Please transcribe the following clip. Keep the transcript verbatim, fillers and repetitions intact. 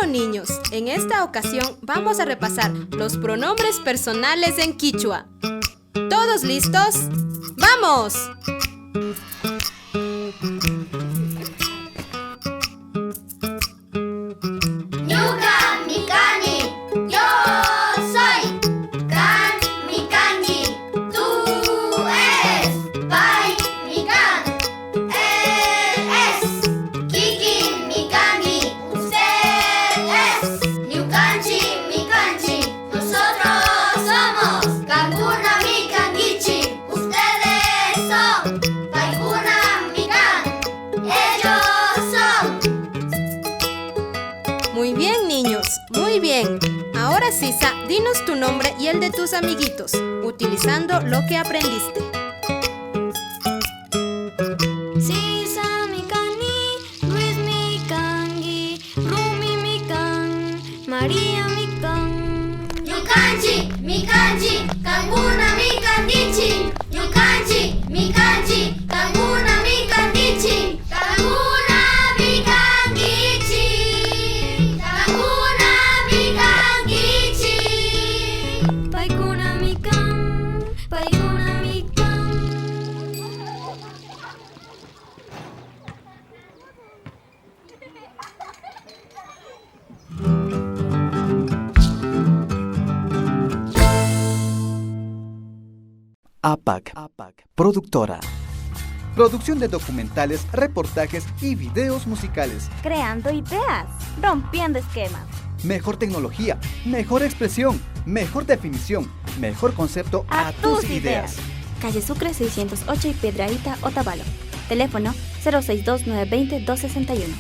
Niños, en esta ocasión vamos a repasar los pronombres personales en quichua. ¿Todos listos? ¡Vamos! Ñukami kani, yo soy. Kanmi kanki, tú eres. Paymi kan, él es. Kikinmi kanki, usted es. Ñukanchikmi kanchik, nosotros somos. Kankunami kankichik, ustedes son. Paykunami kan, ellos son. Muy bien, niños, muy bien. Ahora, Sisa, dinos tu nombre y el de tus amiguitos, utilizando lo que aprendiste. Sisami kani, Luismi kanki, Rumimi kan, Mariami kan. Ñukanchikmi kanchik, kankunami kankichik. Ñukanchikmi kanchik, kankunami kankichik. Kankunami kankichik, kankunami kankichik. Paykunami kan, paykunami kan. APAC, productora. Producción de documentales, reportajes y videos musicales. Creando ideas, rompiendo esquemas. Mejor tecnología, mejor expresión, mejor definición, mejor concepto a tus ideas. Calle Sucre seiscientos ocho y Piedrahita, Otavalo. Teléfono cero seis dos nueve veinte dos sesenta y uno.